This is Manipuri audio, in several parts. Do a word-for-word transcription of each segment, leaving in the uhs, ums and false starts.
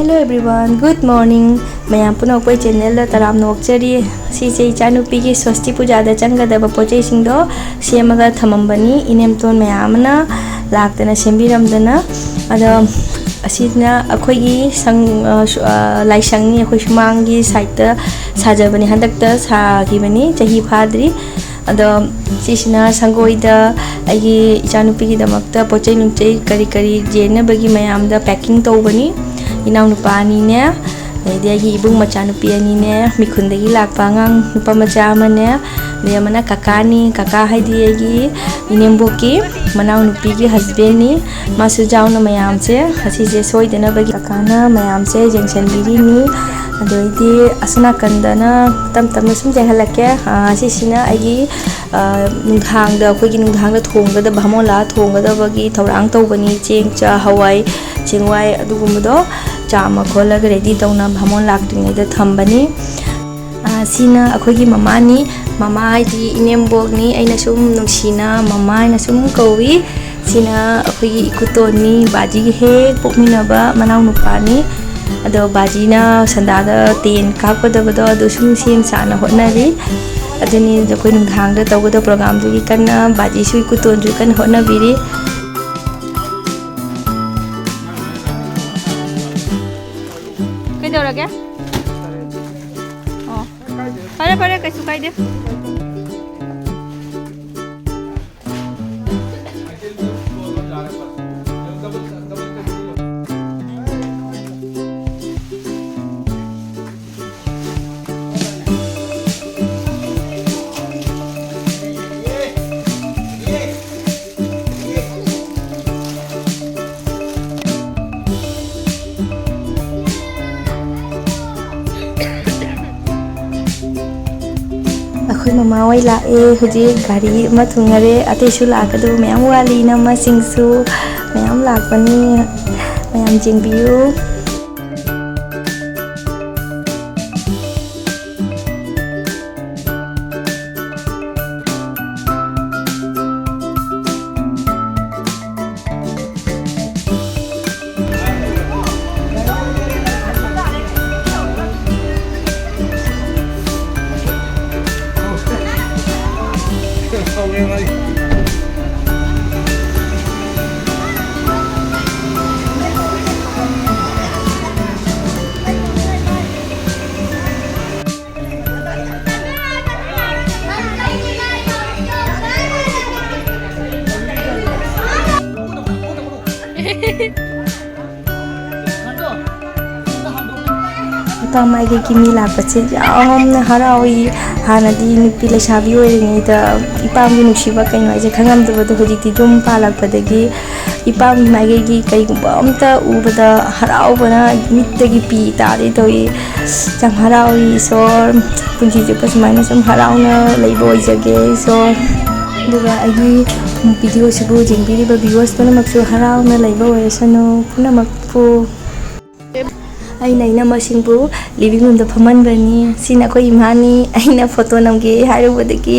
Hello everyone, good morning. ꯃꯌꯥꯝ ꯄꯨꯝꯅꯃꯛꯄꯨ ꯑꯩ ꯆꯦꯅꯦꯜꯗ ꯇꯔꯥꯝꯅ ꯑꯣꯛꯆꯔꯤ꯫ ꯁꯤꯁꯦ ꯏꯆꯥꯅꯨꯄꯤꯒꯤ ꯁ꯭ꯋꯁꯇꯤ ꯄꯨꯖꯥꯗ ꯆꯪꯒꯗꯕ ꯄꯣꯠ ꯆꯩꯁꯤꯡꯗꯣ ꯁꯦꯝꯃꯒ ꯊꯝꯃꯝꯕꯅꯤ꯫ ꯏꯅꯦꯝꯇꯣꯟ ꯃꯌꯥꯝ ꯑꯃꯅ ꯂꯥꯛꯇꯅ ꯁꯦꯝꯕꯤꯔꯝꯗꯅ꯫ ꯑꯗꯣ ꯑꯁꯤꯅ ꯑꯩꯈꯣꯏꯒꯤ ꯁꯪ-, ꯑ, ꯁꯨ-, ꯑ, ꯂꯥꯏꯁꯪꯅꯤ, ꯑꯩꯈꯣꯏ ꯁꯨꯃꯥꯡꯒꯤ ꯁꯥꯏꯠꯇ ꯁꯥꯖꯕꯅꯤ, ꯍꯟꯗꯛꯇ ꯁꯥꯈꯤꯕꯅꯤ, ꯆꯍꯤ ꯐꯥꯗ꯭ꯔꯤ꯫ ꯑꯗꯣ ꯁꯤꯁꯤꯅ ꯁꯪꯒꯣꯏꯗ ꯑꯩꯒꯤ ꯏꯆꯥꯅꯨꯄꯤꯒꯤꯗꯃꯛꯇ ꯄꯣꯠ ꯆꯩ ꯅꯨꯡꯆꯩ ꯀꯔꯤ ꯀꯔꯤ ꯌꯦꯡꯅꯕꯒꯤ ꯃꯌꯥꯝꯗ packing ꯇꯧꯕꯅꯤ꯫ ꯏꯅꯥꯎꯅꯨꯄꯥ ꯑꯅꯤꯅꯦ, ꯑꯗꯩꯗꯤ ꯑꯩꯒꯤ ꯏꯕꯨꯡ ꯃꯆꯥꯅꯨꯄꯤ ꯑꯅꯤꯅꯦ, ꯃꯤꯈꯨꯟꯗꯒꯤ ꯂꯥꯛꯄ ꯑꯉꯥꯡ ꯅꯨꯄꯥ ꯃꯆꯥ ꯑꯃꯅꯦ, ꯑꯗꯩ ꯑꯃꯅ ꯀꯀꯥꯅꯤ꯫ ꯀꯀꯥ ꯍꯥꯏꯗꯤ ꯑꯩꯒꯤ ꯏꯅꯦꯝꯕꯣꯛꯀꯤ ꯃꯅꯥꯎꯅꯨꯄꯤꯒꯤ husbandꯅꯤ꯫ ꯃꯥꯁꯨ ꯌꯥꯎꯅ ꯃꯌꯥꯝꯁꯦ ꯑꯁꯤꯁꯦ ꯁꯣꯏꯗꯅꯕꯒꯤ ꯀꯀꯥꯅ ꯃꯌꯥꯝꯁꯦ ꯌꯦꯡꯁꯤꯟꯕꯤꯔꯤꯅꯤ꯫ ꯑꯗꯩꯗꯤ ꯑꯁꯣꯝ ꯅꯥꯀꯟꯗꯅ ꯇꯞ ꯇꯞꯅ ꯁꯨꯝ ꯌꯦꯡꯍꯜꯂꯛꯀꯦ꯫ ꯑꯥ, ꯁꯤꯁꯤꯅ ꯑꯩꯒꯤ, ꯑꯥ, ꯅꯨꯡꯗꯥꯡꯗ, ꯑꯩꯈꯣꯏꯒꯤ ꯅꯨꯡꯗꯥꯡꯗ ꯊꯣꯡꯒꯗꯕ, ꯕꯥꯃꯣꯟ ꯂꯥꯛꯑ ꯊꯣꯡꯒꯗꯕꯒꯤ ꯊꯧꯔꯥꯡ ꯇꯧꯕꯅꯤ꯫ ꯆꯦꯡ, ꯆ-, ꯍꯋꯥꯏ ꯆꯦꯡꯋꯥꯏ ꯑꯗꯨꯒꯨꯝꯕꯗꯣ ꯆꯥꯝꯃ ꯈꯣꯠꯂꯒ ready ꯇꯧꯅ ꯕꯥꯃꯣꯟ ꯂꯥꯛꯇ꯭ꯔꯤꯉꯩꯗ ꯊꯝꯕꯅꯤ꯫ ꯑꯥ, ꯁꯤꯅ ꯑꯩꯈꯣꯏꯒꯤ ꯃꯃꯥꯅꯤ꯫ ꯃꯃꯥ ꯍꯥꯏꯗꯤ ꯏꯅꯦꯝꯕꯣꯛꯅꯤ꯫ ꯑꯩꯅ ꯁꯨꯝ ꯅꯨꯡꯁꯤꯅ ꯃꯃꯥ ꯍꯥꯏꯅ ꯁꯨꯝ ꯀꯧꯏ꯫ ꯁꯤꯅ ꯑꯩꯈꯣꯏꯒꯤ ꯏꯀꯨꯇꯣꯟꯅꯤ, ꯕꯥꯖꯤꯒ ꯍꯦꯛ ꯄꯣꯛꯃꯤꯟꯅꯕ ꯃꯅꯥꯎꯅꯨꯄꯥꯅꯤ꯫ ꯑꯗꯣ ꯕꯥꯖꯤꯅ ꯁꯟꯗꯥꯗ ꯇꯦꯟ ꯀꯥꯞꯀꯗꯕꯗꯣ ꯑꯗꯨ ꯁꯨꯝ ꯁꯦꯝ ꯁꯥꯅ ꯍꯣꯠꯅꯔꯤ꯫ ꯑꯗꯨꯅꯤ ꯑꯩꯈꯣꯏ ꯅꯨꯡꯗꯥꯡꯗ ꯇꯧꯒꯗꯕ programꯗꯨꯒꯤ ꯀꯟꯅ ꯕꯥꯖꯤꯁꯨ ꯏꯀꯨꯇꯣꯟꯁꯨ ꯀꯟꯅ ꯍꯣꯠꯅꯕꯤꯔꯤ꯫ ꯀꯩꯗꯧꯔꯒꯦ? ꯑꯣ, ꯐꯔꯦ, ꯐꯔꯦ, ꯀꯩꯁꯨ ꯀꯥꯏꯗꯦ꯫ ꯑꯩꯈꯣꯏ ꯃꯃꯥ ꯍꯣꯏ ꯂꯥꯛꯑꯦ꯫ ꯍꯧꯖꯤꯛ ꯒꯥꯔꯤ ꯑꯃ ꯊꯨꯡꯉꯔꯦ꯫ ꯑꯇꯩꯁꯨ ꯂꯥꯛꯀꯗꯕ ꯃꯌꯥꯝ ꯋꯥꯠꯂꯤ꯫ ꯏꯅꯝꯃꯁꯤꯡꯁꯨ ꯃꯌꯥꯝ ꯂꯥꯛꯄꯅꯤ꯫ ꯃꯌꯥꯝ ꯌꯦꯡꯕꯤꯌꯨ꯫ ꯏꯄꯥꯝ ꯃꯥꯏꯀꯩꯒꯤ ꯃꯤ ꯂꯥꯛꯄꯁꯦ ꯌꯥꯝꯅ ꯍꯔꯥꯎꯏ꯫ ꯍꯥꯟꯅꯗꯤ ꯅꯨꯄꯤ ꯂꯩꯁꯥꯕꯤ ꯑꯣꯏꯔꯤꯉꯩꯗ ꯏꯄꯥꯝꯒꯤ ꯅꯨꯡꯁꯤꯕ ꯀꯩꯅꯣ ꯍꯥꯏꯁꯦ ꯈꯪꯉꯝꯗꯕꯗꯣ, ꯍꯧꯖꯤꯛꯇꯤ ꯌꯨꯝ ꯄꯥꯜꯂꯛꯄꯗꯒꯤ ꯏꯄꯥꯝꯒꯤ ꯃꯥꯏꯀꯩꯒꯤ ꯀꯩꯒꯨꯝꯕ ꯑꯝꯇ ꯎꯕꯗ ꯍꯔꯥꯎꯕꯅ ꯃꯤꯠꯇꯒꯤ ꯄꯤ ꯇꯥꯗꯦ ꯇꯧꯏ꯫ ꯌꯥꯝ ꯍꯔꯥꯎꯏ ꯏꯁꯣꯔ, ꯄꯨꯟꯁꯤ ꯆꯨꯞꯄ ꯁꯨꯃꯥꯏꯅ ꯁꯨꯝ ꯍꯔꯥꯎꯅ ꯂꯩꯕ ꯑꯣꯏꯖꯒꯦ ꯏꯁꯣꯔ꯫ ꯑꯗꯨꯒ ꯑꯩꯒꯤ ꯚꯤꯗꯤꯑꯣꯁꯤꯕꯨ ꯌꯦꯡꯕꯤꯔꯤꯕ viewers ꯄꯨꯝꯅꯃꯛꯁꯨ ꯍꯔꯥꯎꯅ ꯂꯩꯕ ꯑꯣꯏꯔꯁꯅꯨ ꯄꯨꯝꯅꯃꯛꯄꯨ꯫ ꯑꯩꯅ ꯏꯅꯝꯃꯁꯤꯡꯕꯨ living roomꯗ ꯐꯝꯍꯟꯕꯅꯤ꯫ ꯁꯤꯅ ꯑꯩꯈꯣꯏ ꯏꯃꯥꯅꯤ꯫ ꯑꯩꯅ ꯐꯣꯇꯣ ꯅꯝꯒꯦ ꯍꯥꯏꯔꯨꯕꯗꯒꯤ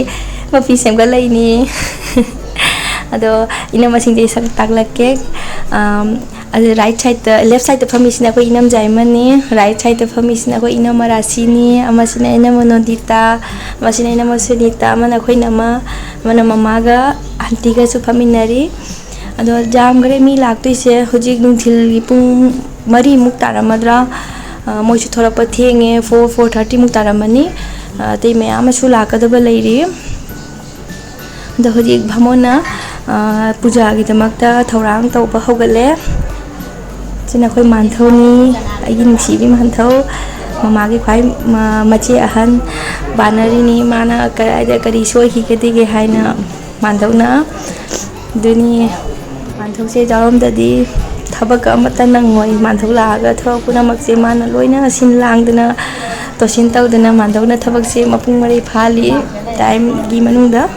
ꯃꯄꯤ ꯁꯦꯝꯒꯠꯂꯛꯏꯅꯤ꯫ ꯑꯗꯣ ꯏꯅꯝꯃꯁꯤꯡꯁꯦ ꯁꯛ ꯇꯥꯛꯂꯛꯀꯦ꯫ ꯑꯝ, ꯑꯗꯨ right sideꯇ, left sideꯇ ꯐꯝꯃꯤꯁꯤꯅ ꯑꯩꯈꯣꯏ ꯏꯅꯝꯖꯥꯏꯃꯅꯤ, right sideꯇ ꯐꯝꯃꯤꯁꯤꯅ ꯑꯩꯈꯣꯏ ꯏꯅꯝꯃ ꯔꯥꯁꯤꯅꯤ, ꯑꯃꯁꯤꯅ ꯏꯅꯝꯃ ꯅꯣꯗꯤꯇꯥ, ꯑꯃꯁꯤꯅ ꯏꯅꯝꯃ ꯁꯨꯅꯤꯇꯥ, ꯑꯃꯅ ꯑꯩꯈꯣꯏ ꯏꯅꯝꯃ, ꯑꯃꯅ ꯃꯃꯥꯒ ꯑꯟꯇꯤꯒꯁꯨ ꯐꯝꯃꯤꯟꯅꯔꯤ꯫ ꯑꯗꯣ ꯌꯥꯝꯈ꯭ꯔꯦ ꯃꯤ ꯂꯥꯛꯇꯣꯏꯁꯦ꯫ ꯍꯧꯖꯤꯛ ꯅꯨꯡꯊꯤꯜꯒꯤ ꯄꯨꯡ ꯃꯔꯤꯃꯨꯛ ꯇꯥꯔꯝꯃꯗ꯭ꯔꯥ? ꯑ, ꯃꯣꯏꯁꯨ ꯊꯣꯛꯂꯛꯄ ꯊꯦꯡꯉꯦ, four, four thirtyꯃꯨꯛ ꯇꯥꯔꯝꯃꯅꯤ꯫ ꯑ, ꯑꯇꯩ ꯃꯌꯥꯝ ꯑꯃꯁꯨ ꯂꯥꯛꯀꯗꯕ ꯂꯩꯔꯤ꯫ ꯑꯗꯣ ꯍꯧꯖꯤꯛ ꯚꯥꯃꯣꯟꯅ, ꯑ, ꯄꯨꯖꯥꯒꯤꯗꯃꯛꯇ ꯊꯧꯔꯥꯡ ꯇꯧꯕ ꯍꯧꯒꯠꯂꯦ꯫ ꯁꯤꯅ ꯑꯩꯈꯣꯏ ꯃꯥꯟꯊꯧꯅꯤ, ꯑꯩꯒꯤ ꯅꯨꯡꯁꯤꯕꯤ ꯃꯥꯟꯊꯧ, ꯃꯃꯥꯒꯤ ꯈ꯭ꯋꯥꯏ ꯃ-, ꯃꯆꯦ ꯑꯍꯟ ꯕꯥꯅꯔꯤꯅꯤ꯫ ꯃꯥꯅ ꯀꯗꯥꯏꯗ ꯀꯔꯤ ꯁꯣꯏꯈꯤꯒꯗꯒꯦ ꯍꯥꯏꯅ ꯃꯥꯟꯊꯧꯅ꯫ ꯑꯗꯨꯅꯤ, ꯃꯥꯟꯊꯧꯁꯦ ꯌꯥꯎꯔꯝꯗꯗꯤ ꯊꯕꯛ ꯑꯃꯠꯇ ꯅꯪꯉꯣꯏ꯫ ꯃꯥꯟꯊꯧ ꯂꯥꯛꯑꯒ ꯊꯕꯛ ꯄꯨꯝꯅꯃꯛꯁꯦ ꯃꯥꯅ ꯂꯣꯏꯅ ꯁꯤꯟ ꯂꯥꯡꯗꯅ, ꯇꯣꯁꯤꯟ ꯇꯧꯗꯅ ꯃꯥꯟꯊꯧꯅ ꯊꯕꯛꯁꯦ ꯃꯄꯨꯡ ꯃꯔꯩ ꯐꯥꯍꯜꯂꯤ timeꯒꯤ ꯃꯅꯨꯡꯗ꯫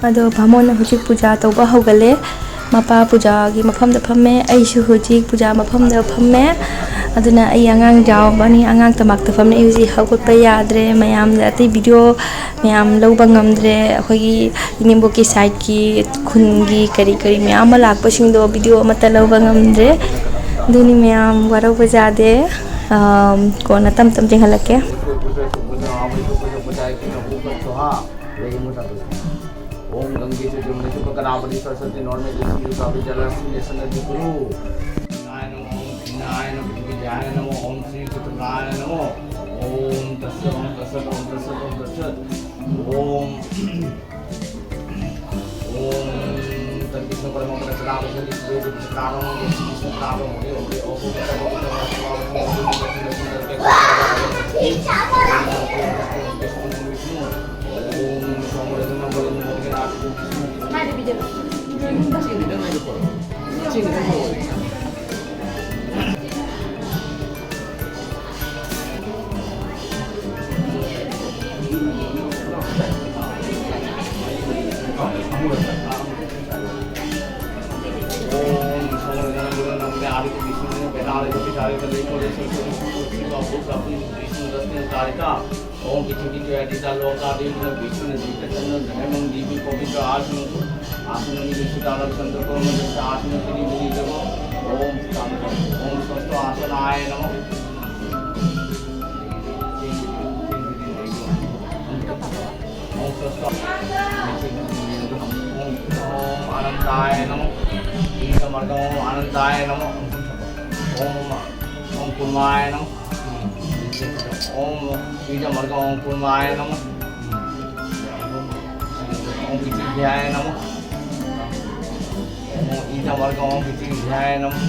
ꯑꯗꯣ ꯚꯥꯃꯣꯟꯅ ꯍꯧꯖꯤꯛ ꯄꯨꯖꯥ ꯇꯧꯕ ꯍꯧꯒꯠꯂꯦ꯫ ꯃꯄꯥ ꯄꯨꯖꯥꯒꯤ ꯃꯐꯝꯗ ꯐꯝꯃꯦ, ꯑꯩꯁꯨ ꯍꯧꯖꯤꯛ ꯄꯨꯖꯥ ꯃꯐꯝꯗ ꯐꯝꯃꯦ꯫ ꯑꯗꯨꯅ ꯑꯩ ꯑꯉꯥꯡ ꯌꯥꯎꯕꯅꯤ, ꯑꯉꯥꯡ ꯇꯃꯥꯛꯇ ꯐꯝꯃꯦ꯫ ꯑꯩ ꯍꯧꯖꯤꯛ ꯍꯧꯒꯠꯄ ꯌꯥꯗ꯭ꯔꯦ, ꯃꯌꯥꯝꯗ ꯑꯇꯩ video ꯃꯌꯥꯝ ꯂꯧꯕ ꯉꯝꯗ꯭ꯔꯦ꯫ ꯑꯩꯈꯣꯏꯒꯤ ꯏꯅꯦꯝꯕꯣꯛꯀꯤ sideꯀꯤ ꯈꯨꯟꯒꯤ ꯀꯔꯤ ꯀꯔꯤ ꯃꯌꯥꯝ ꯑꯃ ꯂꯥꯛꯄꯁꯤꯡꯗꯣ video ꯑꯃꯠꯇ ꯂꯧꯕ ꯉꯝꯗ꯭ꯔꯦ꯫ ꯑꯗꯨꯅꯤ ꯃꯌꯥꯝ ꯋꯥꯔꯧꯕ ꯌꯥꯗꯦ꯫ ꯑꯝ, ꯀꯣꯟꯅ ꯇꯞ ꯇꯞ ꯆꯦꯟꯍꯜꯂꯛꯀꯦ꯫ ओम गंगे च जमुने च गंगावती सरस्वती नर्मदे सिंधु कावेरी जलेस्मिन् सन्निधिं कुरु। ॐ श्री चित्रकाय नमः। ॐ तस्य, ॐ तस्य, ॐ तस्य, ॐ तस्य। ॐ तद्विष्णु परमं प्रसदापसन्ति सुदेव प्रसदापं विष्णु प्रसदापं हरि हरि ॐ। ॐ पृथ्वी विद्या लोकादि विष्णु दीप चंद्र धर्मं दीपि पवित्र आसन आसन विष्णु दानव चंद्र को मंत्र आसन श्री विधि जगो। ॐ ॐ स्वस्ति आसनाय नमः। ॐ स्वस्ति। ॐ आनंदाय नमः। ईशमर्ग ॐ आनंदाय नमः। ॐ ॐ कुर्माय नमः। ॐ ईशमर्ग ॐ कुर्माय नमः। ॐ पृथिव्याय नमः। ॐ ईशमर्ग ॐ पृथिव्याय नमः।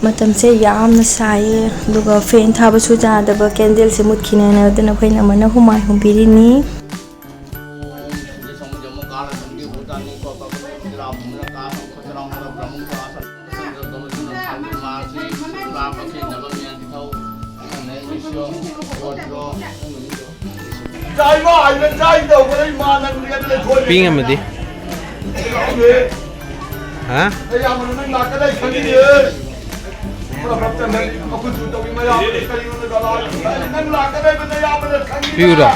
ꯃꯇꯝꯁꯦ ꯌꯥꯝꯅ ꯁꯥꯏꯌꯦ, ꯑꯗꯨꯒ ꯐꯦꯟ ꯊꯥꯕꯁꯨ ꯌꯥꯗꯕ, ꯀꯦꯟꯗꯜꯁꯦ ꯃꯨꯠꯈꯤꯅꯦꯅ, ꯑꯗꯨꯅ ꯑꯩꯈꯣꯏꯅ ꯑꯃꯅ ꯍꯨꯃꯥꯏ ꯍꯨꯝꯕꯤꯔꯤꯅꯤ꯫ ꯄꯤꯡ ꯑꯃꯗꯤ꯫ ꯍꯥ? ꯄꯤꯌꯨꯔꯣ?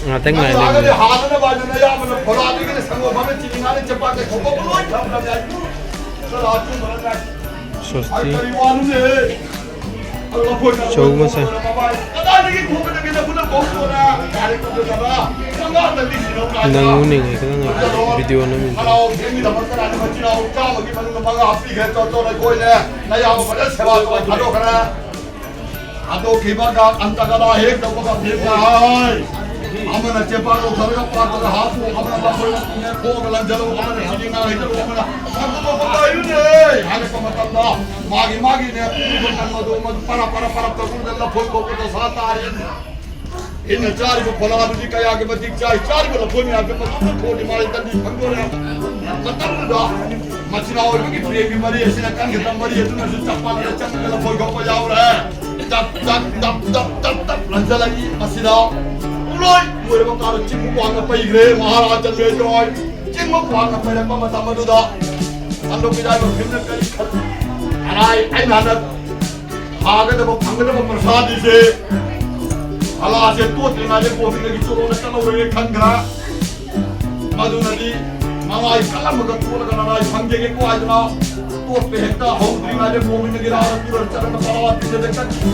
ꯉꯥꯛꯇꯪ ꯉꯥꯏ ꯂꯩꯕꯅꯦ꯫ ꯍꯥꯟꯅꯅꯕ ꯍꯥꯏꯗꯅ ꯑꯌꯥꯝꯕꯅ ꯐꯣꯂꯥꯗꯒꯤꯅ ꯁꯪꯒꯣꯝ ꯐꯥꯎꯕ ꯆꯤꯅꯤ ꯉꯥꯅ ꯆꯦꯄꯥꯛ ꯀꯩꯊꯣꯛꯄ ꯂꯣꯏ ꯊꯝꯈ꯭ꯔꯕꯅꯦ꯫ ꯁ꯭ꯋꯁꯇꯤ꯫ ꯆꯧ ꯃꯆꯥ꯫ ꯅꯪ ꯎꯅꯤꯡꯉꯦ ꯈꯤꯇꯪ ꯉꯥꯏꯈꯣ꯫ ꯚꯤꯗꯤꯑꯣ ꯅꯝꯃꯤꯟꯅ꯫ ꯍꯥꯠꯇꯣꯛꯈꯤꯕꯒ ꯑꯟꯇꯒꯂꯥ ꯍꯦꯛ ꯇꯧꯕꯒ ꯐꯤꯔꯒ ꯍꯥꯏ꯫ ꯑꯃꯅ ꯆꯦꯄꯥꯛ ꯂꯧꯊꯔꯒ ꯄꯥꯠꯇꯒ ꯍꯥꯞꯄꯨ, ꯑꯃꯅ ꯂꯐꯣꯏ ꯃꯀꯨꯅꯦ ꯈꯣꯛꯑꯒ ꯂꯪꯖꯜꯂꯨ, ꯑꯃꯅ ꯁꯤꯡꯖꯤ ꯉꯥ ꯍꯩꯖꯜꯂꯨ, ꯑꯃꯅ ꯊꯝꯃꯣ ꯄꯥꯏꯌꯨꯅꯦ ꯍꯥꯏꯔꯛꯄ ꯃꯇꯝꯗ ꯃꯥꯒꯤ ꯃꯥꯒꯤꯅꯦ ꯄꯨꯔꯤꯕ ꯀꯟꯕꯗꯣ ꯃꯗꯨ ꯄꯔꯞ ꯄꯔꯞ ꯄꯔꯞ ꯇꯧꯗꯨꯅ ꯂꯐꯣꯏ ꯈꯣꯛꯄ ꯗꯁꯥ ꯇꯥꯔꯦ꯫ ꯏꯟꯅ ꯆꯥꯔꯤꯕ ꯐꯣꯂꯥꯗꯨꯗꯤ ꯀꯌꯥꯒꯤ ꯃꯇꯤꯛ ꯆꯥꯏ? ꯆꯥꯔꯤꯕ ꯂꯐꯣꯏ ꯃꯌꯥꯝꯁꯦ ꯃꯇꯝꯗ ꯊꯣꯛꯑꯗꯤ ꯃꯥꯒꯤ ꯇꯟꯗꯤ ꯐꯪꯗꯣꯔꯦ꯫ ꯃꯇꯝꯗꯨꯗ ꯃꯆꯤꯟ ꯃꯅꯥꯎ ꯑꯣꯏꯕꯒꯤ ꯄ꯭ꯔꯦꯝꯒꯤ ꯃꯔꯤ ꯑꯁꯤꯅ ꯀꯟꯈꯤꯗꯕ ꯃꯔꯤ ꯑꯗꯨꯅꯁꯨ ꯆꯞ ꯃꯥꯟꯅꯅ ꯆꯪꯉꯒ ꯂꯐꯣꯏ ꯈꯣꯛꯄ ꯌꯥꯎꯔꯦ꯫ ꯇꯞ, ꯇꯞ, ꯇꯞ, ꯇꯞ, ꯇꯞ ꯂꯟꯖꯜꯂꯛꯏ꯫ ꯃꯁꯤꯗ ꯄꯨꯡꯂꯣꯏ ꯂꯣꯏꯔꯕ ꯀꯥꯟꯗ ꯆꯤꯡꯕ ꯋꯥꯡꯅ ꯄꯩꯈ꯭ꯔꯦ ꯃꯍꯥꯔꯥꯖ ꯆꯟꯗ꯭ꯔꯦꯟꯖꯣꯏ꯫ ꯆꯤꯡꯕ ꯋꯥꯡꯅ ꯄꯩꯔꯛꯄ ꯃꯇꯝ ꯑꯗꯨꯗ ꯑꯟꯗ꯭ꯔꯣ ꯀꯤꯗꯥꯏꯕ ꯐꯤꯜꯗ ꯀꯔꯤ ꯈꯜꯂꯤ? ꯑꯔꯥꯏ, ꯑꯩꯅ ꯍꯟꯗꯛ ꯊꯥꯒꯗꯕ, ꯐꯪꯒꯗꯕ ꯄ꯭ꯔꯁꯥꯗꯤꯁꯦ ꯐꯂꯥꯁꯦ ꯇꯣꯠꯇ꯭ꯔꯤꯉꯩꯗ ꯀꯣꯐꯤꯗꯒꯤ ꯆꯣꯠꯂꯣꯅ ꯀꯠꯍꯧꯔꯒꯦ ꯈꯟꯈ꯭ꯔꯥ? ꯃꯗꯨꯅꯗꯤ ꯃꯃꯥꯏ ꯀꯜꯂꯝꯃꯒ ꯇꯣꯠꯂꯒ ꯅꯃꯥꯏ ꯐꯪꯖꯒꯦꯀꯣ ꯍꯥꯏꯗꯅ ꯇꯣꯠꯄ ꯍꯦꯛꯇ ꯍꯧꯗ꯭ꯔꯤꯉꯩꯗ ꯀꯣꯐꯤꯗꯒꯤ ꯔꯥꯎꯟ ꯇꯨꯔ ꯆꯠꯂꯒ ꯐꯂꯥ ꯇꯤꯟꯖꯗ ꯀꯠꯈꯤ꯫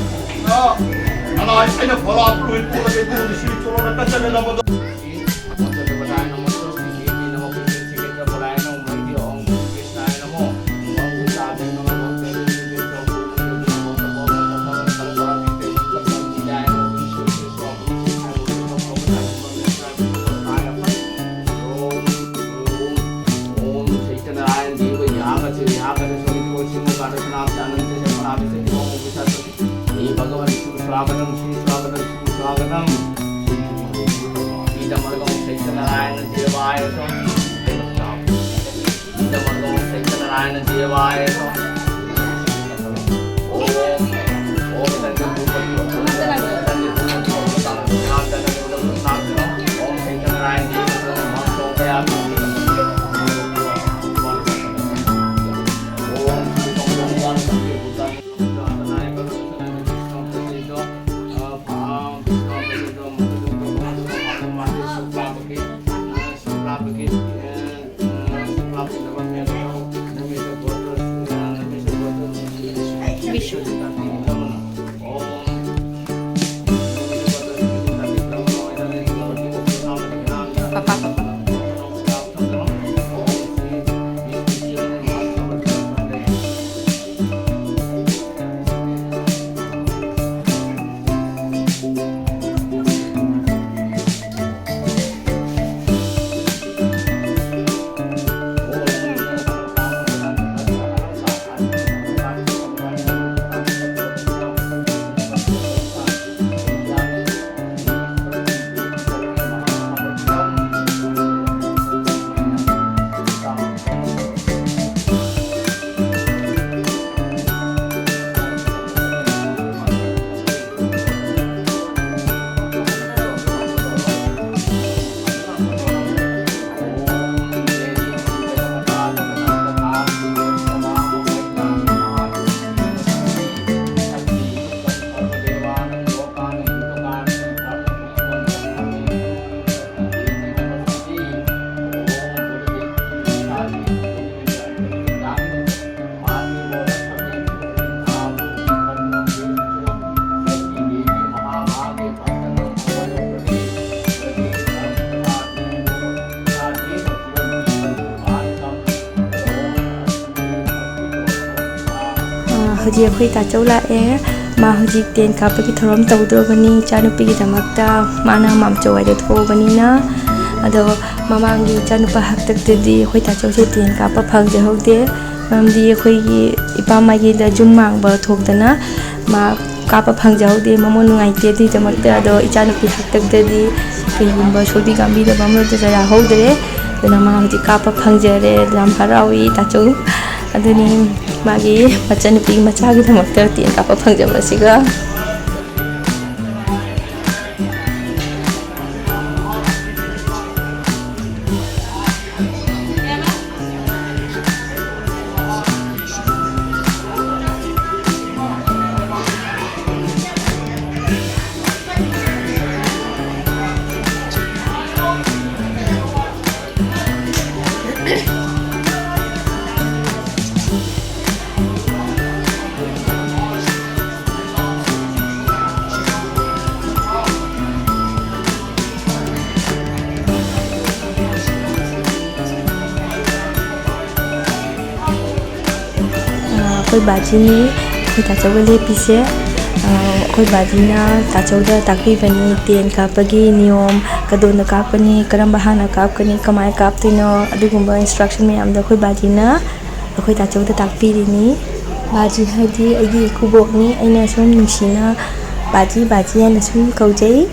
ꯅꯃꯥꯏ ꯑꯩꯅ ꯐꯂꯥ ꯇꯨꯔ ꯇꯣꯠꯂꯒ ꯏꯕꯨꯡꯗꯤ ꯁꯤ ꯆꯣꯠꯂꯣꯅ ꯀꯠꯆꯒꯦ ꯅꯝꯕꯗꯣ꯫ ꯍꯧꯖꯤꯛ ꯑꯩꯈꯣꯏ ꯇꯥꯆꯧ ꯂꯥꯛꯑꯦ꯫ ꯃꯥ ꯍꯧꯖꯤꯛ ꯇꯦꯟ ꯀꯥꯞꯄꯒꯤ ꯊꯧꯔꯝ ꯇꯧꯗ꯭ꯔꯕꯅꯤ, ꯏꯆꯥꯅꯨꯄꯤꯒꯤꯗꯃꯛꯇ꯫ ꯃꯥꯅ ꯃꯥꯝꯆꯧ ꯍꯣꯏꯗ ꯊꯣꯛꯑꯕꯅꯤꯅ꯫ ꯑꯗꯣ ꯃꯃꯥꯡꯒꯤ ꯏꯆꯥꯅꯨꯄꯥ ꯍꯥꯛꯇꯛꯇꯗꯤ ꯑꯩꯈꯣꯏ ꯇꯥꯆꯧꯁꯦ ꯇꯦꯟ ꯀꯥꯞꯄ ꯐꯪꯖꯍꯧꯗꯦ, ꯃꯔꯝꯗꯤ ꯑꯩꯈꯣꯏꯒꯤ ꯏꯄꯥ ꯃꯥꯏꯒꯤꯗ ꯌꯨꯝ ꯃꯥꯡꯕ ꯊꯣꯛꯇꯅ ꯃꯥ ꯀꯥꯞꯄ ꯐꯪꯖꯍꯧꯗꯦ, ꯃꯃꯣꯟ ꯅꯨꯡꯉꯥꯏꯇꯦ꯫ ꯑꯗꯨꯒꯤꯗꯃꯛꯇ, ꯑꯗꯣ ꯏꯆꯥꯅꯨꯄꯤ ꯍꯥꯛꯇꯛꯇꯗꯤ ꯀꯩꯒꯨꯝꯕ ꯁꯣꯏꯕꯤ ꯀꯥꯝꯕꯤꯗꯕ ꯑꯃꯗ ꯌꯥꯍꯧꯗ꯭ꯔꯦ꯫ ꯑꯗꯨꯅ ꯃꯥ ꯍꯧꯖꯤꯛ ꯀꯥꯞꯄ ꯐꯪꯖꯔꯦ, ꯌꯥꯝ ꯍꯔꯥꯎꯏ ꯇꯥꯆꯧ꯫ ꯑꯗꯨꯅꯤ ꯃꯥꯒꯤ ꯃꯆꯟꯅꯨꯄꯤ ꯃꯆꯥꯒꯤꯗꯃꯛꯇ ꯇꯦꯟ ꯀꯥꯞꯄ ꯐꯪꯖꯕꯁꯤꯒ꯫ ꯑꯩꯈꯣꯏ ꯕꯥꯖꯤꯅꯤ ꯑꯩꯈꯣꯏ ꯇꯥꯆꯧꯒ ꯂꯦꯞꯄꯤꯁꯦ꯫ ꯑꯩꯈꯣꯏ ꯕꯥꯖꯤꯅ ꯇꯥꯆꯧꯗ ꯇꯥꯛꯄꯤꯕꯅꯤ, ꯇꯦꯟ ꯀꯥꯞꯄꯒꯤ ꯅꯤꯌꯣꯝ, ꯀꯗꯣꯝꯗ ꯀꯥꯞꯀꯅꯤ, ꯀꯔꯝꯕ ꯍꯥꯟꯅ ꯀꯥꯞꯀꯅꯤ, ꯀꯃꯥꯏꯅ ꯀꯥꯞꯇꯣꯏꯅꯣ, ꯑꯗꯨꯒꯨꯝꯕ instruction ꯃꯌꯥꯝꯗꯣ ꯑꯩꯈꯣꯏ ꯕꯥꯖꯤꯅ ꯑꯩꯈꯣꯏ ꯇꯥꯆꯧꯗ ꯇꯥꯛꯄꯤꯔꯤꯅꯤ꯫ ꯕꯥꯖꯤ ꯍꯥꯏꯗꯤ ꯑꯩꯒꯤ ꯏꯀꯨꯕꯣꯛꯅꯤ, ꯑꯩꯅ ꯁꯨꯝ ꯅꯨꯡꯁꯤꯅ ꯕꯥꯖꯤ, ꯕꯥꯖꯤ ꯍꯥꯏꯅ ꯁꯨꯝ ꯀꯧꯖꯩ꯫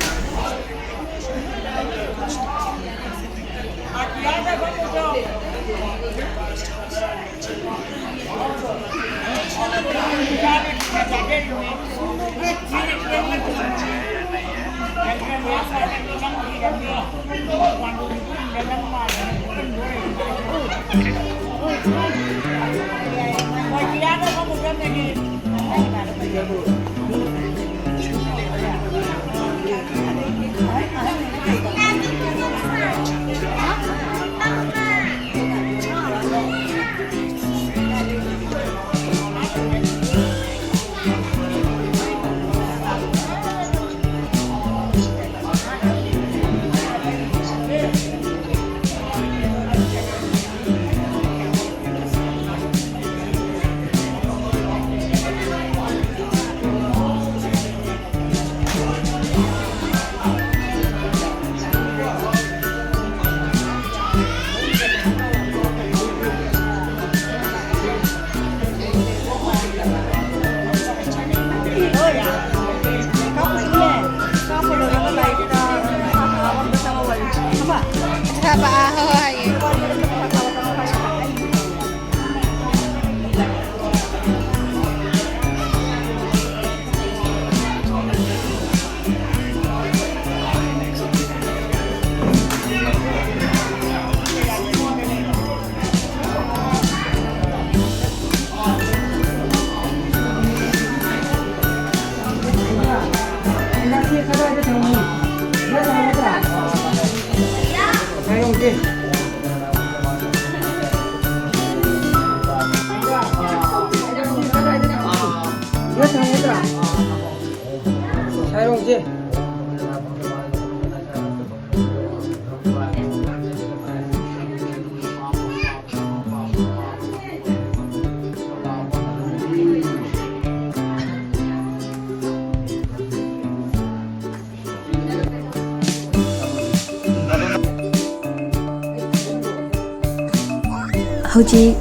ꯍꯧꯖꯤꯛ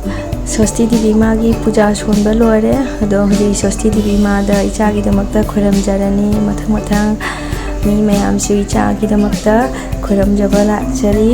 ꯁꯣꯁꯇꯤ ꯗꯦꯕꯤ ꯃꯥꯒꯤ ꯄꯨꯖꯥ ꯁꯣꯟꯕ ꯂꯣꯏꯔꯦ꯫ ꯑꯗꯣ ꯍꯧꯖꯤꯛ ꯁꯣꯁꯇꯤ ꯗꯦꯕꯤ ꯃꯥꯗ ꯏꯆꯥꯒꯤꯗꯃꯛꯇ ꯈꯣꯏꯔꯝꯖꯔꯅꯤ꯫ ꯃꯊꯪ ꯃꯊꯪ ꯃꯤ ꯃꯌꯥꯝꯁꯨ ꯏꯆꯥꯒꯤꯗꯃꯛꯇ ꯈꯣꯏꯔꯝꯖꯕ ꯂꯥꯛꯆꯔꯤ꯫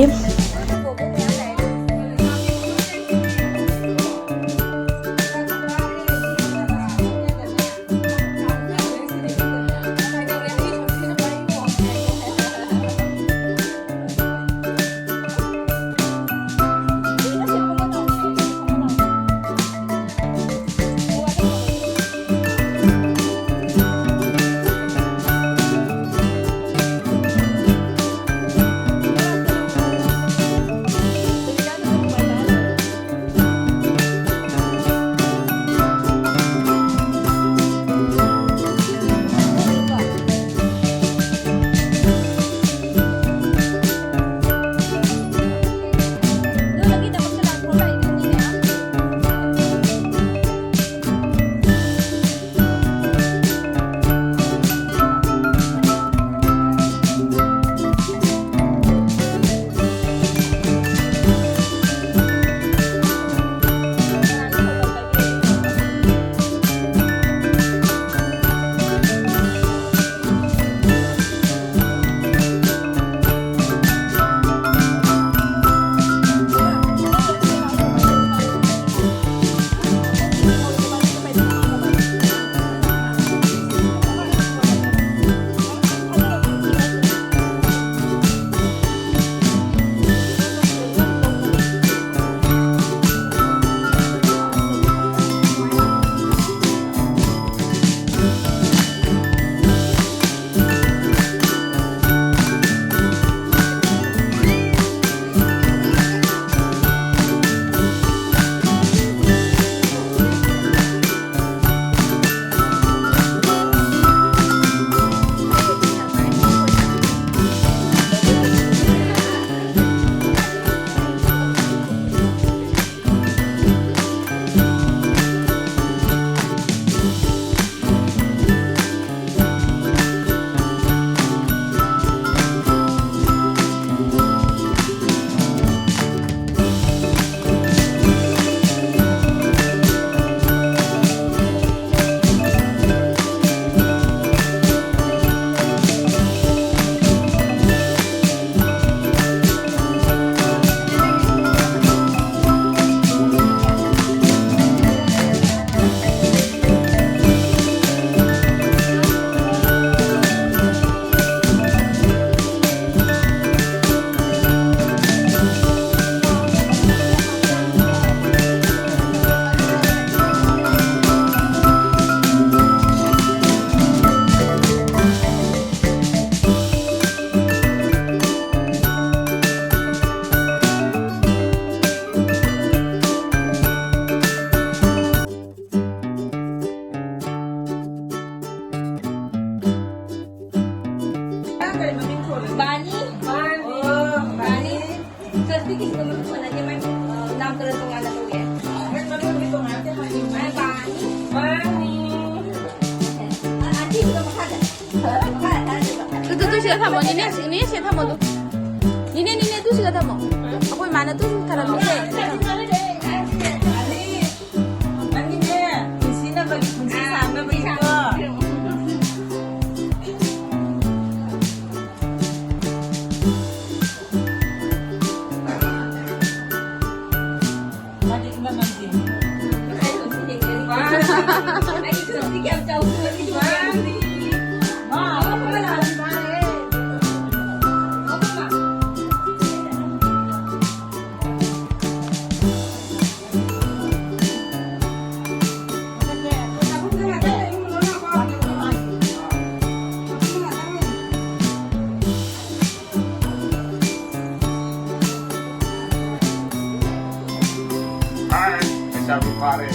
ꯕꯥꯅꯤ꯫ ꯕꯥꯅꯤ꯫ ꯁꯔꯁꯇꯤ ꯀꯤꯁꯤꯅ ꯃꯃꯤꯡ ꯊꯣꯟꯅꯗꯦ, ꯃꯥꯏ, ꯑ, ꯅꯥꯝꯀꯔꯟ ꯇꯣꯉꯥꯟꯅ ꯇꯧꯋꯦ꯫ ꯃꯥꯏ ꯃꯃꯤꯡꯗꯤ ꯇꯣꯉꯥꯟꯅ ꯇꯧꯋꯦ꯫ ꯃꯥꯏ ꯕꯥꯅꯤ꯫ ꯕꯥꯅꯤ꯫ ꯑ, ꯑꯥꯟꯇꯤꯗꯨꯒ ꯃꯈꯥꯗ꯫ ꯃꯈꯥꯗ ꯊꯥꯔꯁꯤꯕ꯫ ꯇꯨ, ꯇꯨ, ꯇꯨ, ꯁꯤꯗ ꯊꯝꯃꯣ, ꯅꯦꯅꯦ, ꯅꯦꯅꯦ, ꯁꯤꯗ ꯊꯝꯃꯣ, ꯇꯨ꯫ ꯅꯦꯅꯦ, ꯅꯦꯅꯦ, ꯇꯨ, ꯁꯤꯗ ꯊꯝꯃꯣ꯫ ꯑꯩꯈꯣꯏ ꯃꯥꯅ ꯇꯨ ꯊꯔꯝꯃꯤꯁꯦ꯫ ꯅꯪꯒꯤꯅꯦ, ꯄꯨꯟꯁꯤꯅꯕꯒꯤ, ꯄꯨꯟꯁꯤ ꯁꯥꯡꯅꯕꯒꯤꯀꯣ꯫ ꯃꯥꯗꯤ ꯏꯃꯝ ꯃꯝꯗꯦ꯫ ꯂꯩꯁꯥꯕꯤ ꯐꯥꯔꯦ꯫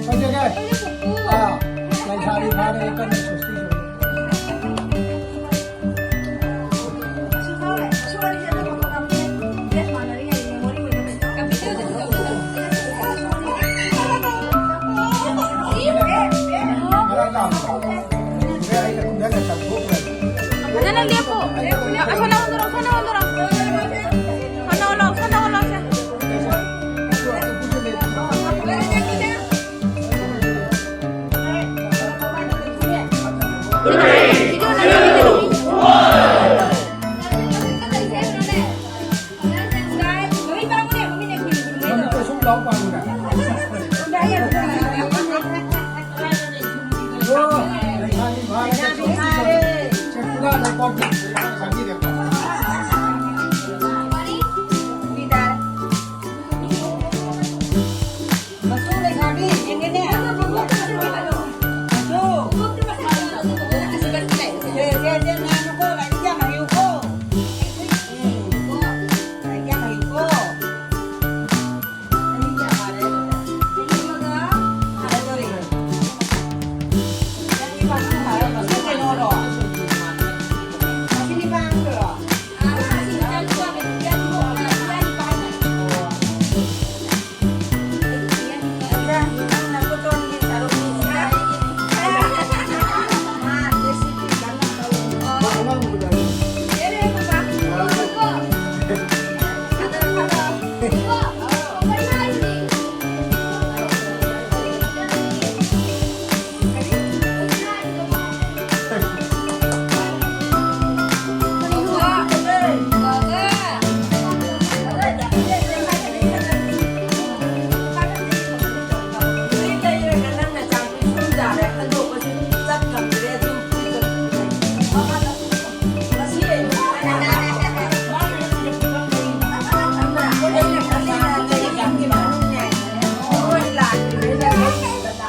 ꯀꯩꯗꯧꯔꯒꯦ? ꯑꯥ, ꯂꯩꯁꯥꯕꯤ ꯐꯥꯔꯦ, ꯀꯟꯅ ꯁꯣꯁꯇꯤ ꯁꯣꯜꯂꯤ꯫ ꯐꯖꯅ ꯂꯦꯞꯄꯨ꯫ ꯑꯁꯣꯝ ꯅꯥꯀꯟꯗ ꯂꯥꯎ, ꯑꯁꯣꯝ ꯅꯥꯀꯟꯗ ꯂꯥꯎ, ꯑꯁꯣꯝ ꯅꯥꯀꯟꯗ ꯂꯥꯎ, ꯑꯁꯣꯝ ꯅꯥꯀꯟꯗ ꯂꯥꯎ꯫ ꯃꯆꯨ ꯂꯩꯁꯥꯕꯤ, ꯌꯦꯡꯒꯦꯅꯦ꯫ ꯃꯆꯨ꯫ ꯁꯦ, ꯁꯦ, ꯁꯦ, ꯉꯥꯏꯌꯨꯀꯣ, ꯂꯥꯏꯔꯤꯛ ꯌꯥꯝ ꯍꯩꯌꯨꯀꯣ꯫ ꯎꯝ꯫ ꯂꯥꯏꯔꯤꯛ ꯌꯥꯝ ꯍꯩꯌꯨꯀꯣ꯫ ꯆꯍꯤ ꯀꯌꯥ ꯐꯥꯔꯦ? ꯆꯍꯤ ꯑꯃꯒ ꯐꯥꯔꯗꯧꯔꯦ꯫ ꯅꯪꯒꯤ ꯄꯥꯈꯪ ꯐꯥꯔ ꯃꯆꯨ ꯀꯩꯅꯣꯔꯣ? ꯃꯁꯤ ꯅꯤꯄꯥ ꯑꯍꯟꯗꯨꯔꯣ? ꯑꯥ, ꯃꯁꯤ ꯏꯆꯥꯅꯨꯄꯥ, ꯏꯆꯥꯅꯨꯄꯥ, ꯏꯆꯥꯅꯨꯄꯥ꯫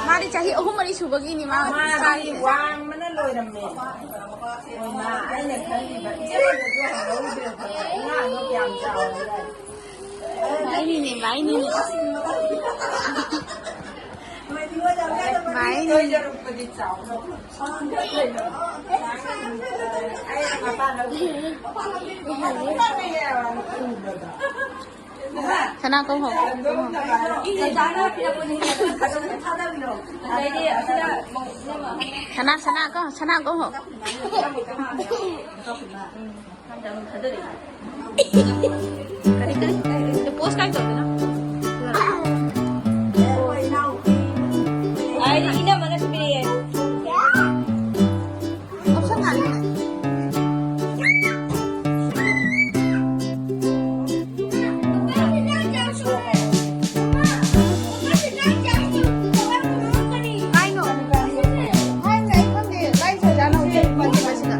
ꯃꯥꯗꯤ ꯆꯍꯤ ꯑꯍꯨꯝ ꯃꯔꯤ ꯁꯨꯕꯒꯤꯅꯤ ꯃꯥ ꯃꯥꯗꯤ ꯋꯥꯡꯕꯅ ꯂꯣꯏꯔꯝꯃꯦ꯫ ꯃꯥꯏꯅꯤꯅꯦ, ꯃꯥꯏꯅꯤꯅꯦ꯫ ꯃꯥꯏꯅꯤ꯫ ꯁꯅꯥ ꯀꯧꯍꯣ꯫ ꯁꯅꯥ, ꯁꯅꯥ ꯀꯧ, ꯁꯅꯥ ꯀꯧꯍꯣ꯫ ꯀꯔꯤ, ꯀꯔꯤ? ꯄꯣꯁ ꯀꯥꯏ ꯇꯧꯗꯅ? ꯑꯩꯗꯤ ꯏꯅꯝꯃꯅꯁꯨ ꯄꯤꯔꯛꯑꯦ꯫ ꯑꯣꯞꯁꯟ ꯊꯥꯅꯤꯡꯉꯥꯏ꯫ ꯍꯥꯏꯅꯣ꯫ ꯍꯥꯏꯅꯣ, ꯑꯩ ꯈꯪꯗꯦ꯫ ꯀꯥꯏ ꯆꯠꯖꯥꯠꯅꯣ ꯍꯧꯖꯤꯛ ꯃꯆꯤꯟ ꯃꯆꯤꯟꯅ?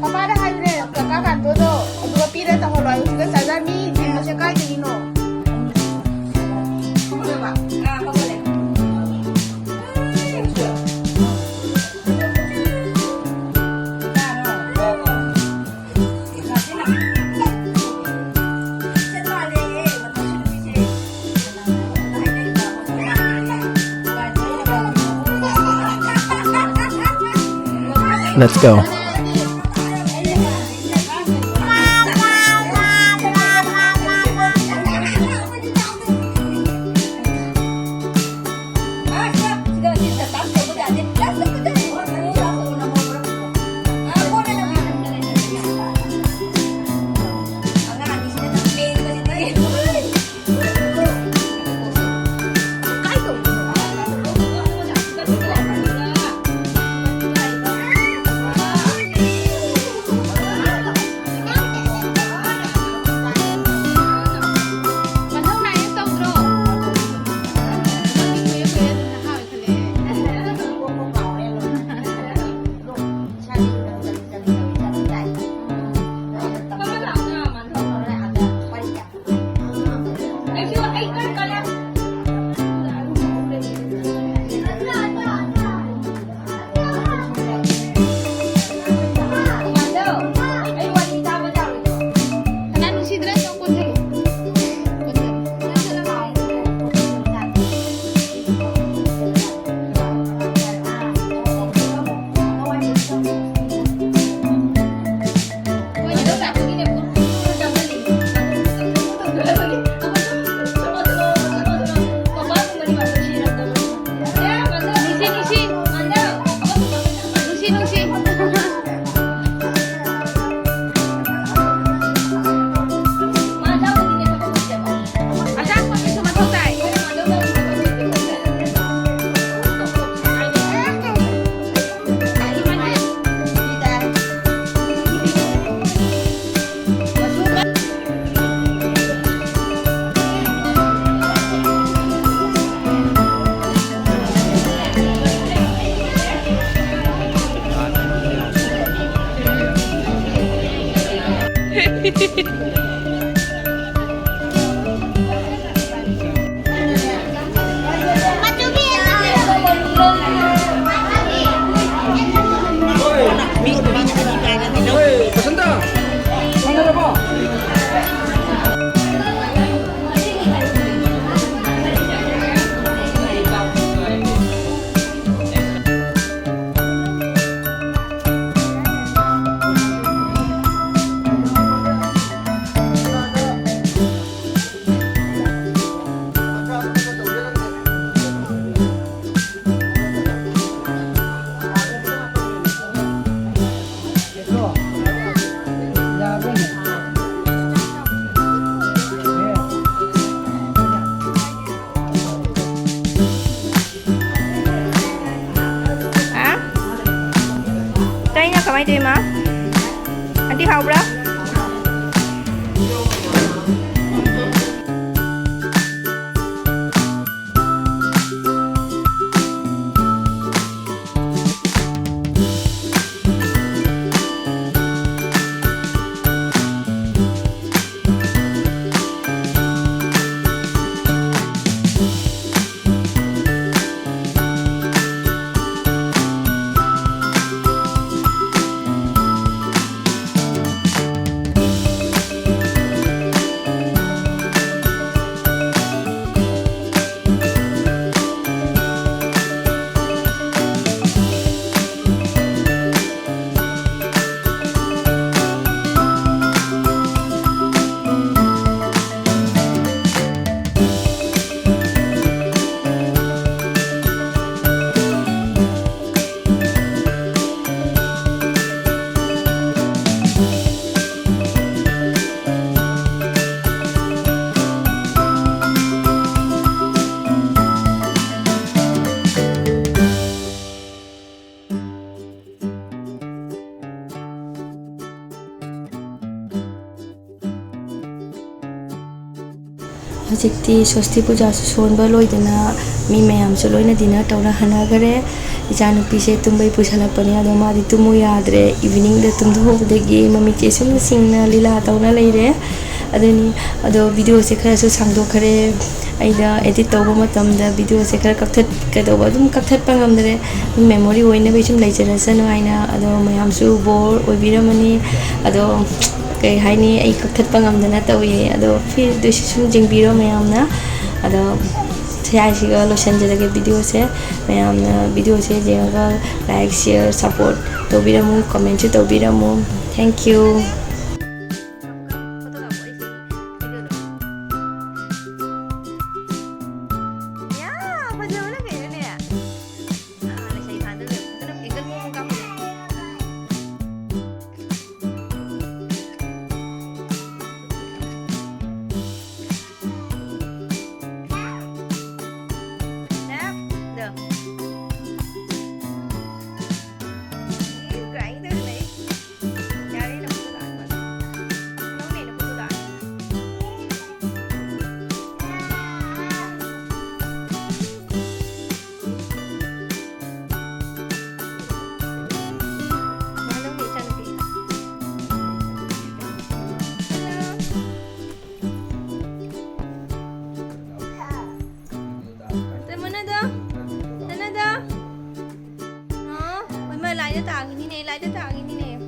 ꯄꯄꯥꯗ ꯍꯥꯏꯈ꯭ꯔꯦ, ꯀꯀꯥ ꯀꯥꯟꯇꯣꯗꯣ ꯑꯗꯨꯒ ꯄꯤꯔ ꯇꯧꯍꯜꯂꯣ꯫ ꯑꯩ ꯍꯧꯖꯤꯛꯇ ꯆꯥꯖꯔꯅꯤ꯫ ꯊꯤꯟꯕꯁꯦ ꯀꯥꯏꯗꯒꯤꯅꯣ? Let's go. ꯏꯃꯥ, ꯑꯟꯇꯤ ꯍꯥꯎꯕ꯭ꯔꯥ? ꯍꯧꯖꯤꯛꯇꯤ ꯁ꯭ꯋꯁꯇꯤ ꯄꯨꯖꯥꯁꯨ ꯁꯣꯟꯕ ꯂꯣꯏꯗꯅ ꯃꯤ ꯃꯌꯥꯝꯁꯨ ꯂꯣꯏꯅ dinner ꯇꯧꯅ ꯍꯟꯅꯈꯔꯦ꯫ ꯏꯆꯥꯅꯨꯄꯤꯁꯦ ꯇꯨꯝꯕꯩ ꯄꯨꯁꯜꯂꯛꯄꯅꯦ, ꯑꯗꯣ ꯃꯥꯗꯤ ꯇꯨꯝꯃꯨ ꯌꯥꯗ꯭ꯔꯦ꯫ Eveningꯗ ꯇꯨꯝꯊꯣꯛꯎꯕꯗꯒꯤ ꯃꯃꯤꯠꯁꯦ ꯁꯨꯝ ꯁꯤꯡꯅ ꯂꯤꯂꯥ ꯇꯧꯅ ꯂꯩꯔꯦ꯫ ꯑꯗꯨꯅꯤ, ꯑꯗꯣ videoꯁꯦ ꯈꯔꯁꯨ ꯁꯥꯡꯗꯣꯛꯈꯔꯦ꯫ ꯑꯩꯅ edit ꯇꯧꯕ ꯃꯇꯝꯗ videoꯁꯦ ꯈꯔ ꯀꯛꯊꯠꯀꯗꯧꯕ ꯑꯗꯨꯝ ꯀꯛꯊꯠꯄ ꯉꯝꯗ꯭ꯔꯦ꯫ Memory ꯑꯣꯏꯅꯕꯒꯤ ꯁꯨꯝ ꯂꯩꯖꯔꯁꯅꯨ ꯍꯥꯏꯅ꯫ ꯑꯗꯣ ꯃꯌꯥꯝꯁꯨ bore ꯑꯣꯏꯕꯤꯔꯝꯃꯅꯤ꯫ ꯑꯗꯣ ꯀꯩ ꯍꯥꯏꯅꯤ, ꯑꯩ ꯀꯛꯊꯠꯄ ꯉꯝꯗꯅ ꯇꯧꯏ꯫ ꯑꯗꯣ ꯐꯤ-, ꯑꯗꯨꯏꯁꯨ ꯁꯨꯝ ꯌꯦꯡꯕꯤꯔꯣ ꯃꯌꯥꯝꯅ꯫ ꯑꯗꯣ ꯁ꯭ꯋꯥꯏꯁꯤꯒ ꯂꯣꯏꯁꯤꯟꯖꯔꯒꯦ videoꯁꯦ꯫ ꯃꯌꯥꯝꯅ videoꯁꯦ ꯌꯦꯡꯉꯒ like, share, support ꯇꯧꯕꯤꯔꯝꯃꯨ, commentꯁꯨ ꯇꯧꯕꯤꯔꯝꯃꯨ꯫ Thank you꯫ ꯌꯥ, ꯐꯖꯕꯅ ꯀꯩꯅꯣꯅꯦ꯫ ꯑꯥ, ꯂꯩꯁꯥꯕꯤ ꯐꯥꯟꯗ ꯂꯩ꯫ ꯐꯖꯅ angle ꯃꯑꯣꯡ ꯑꯃ ꯀꯥꯞꯄꯨꯅꯦ꯫ ꯁꯦꯞ, ꯗꯣ꯫ ꯏꯁ, grind ꯇꯧꯁꯤꯜꯂꯦ꯫ ꯂꯥꯏꯗ ꯇꯥꯈꯤꯅꯤꯅꯦ, ꯂꯥꯏꯗ ꯇꯥꯈꯤꯅꯤꯅꯦ꯫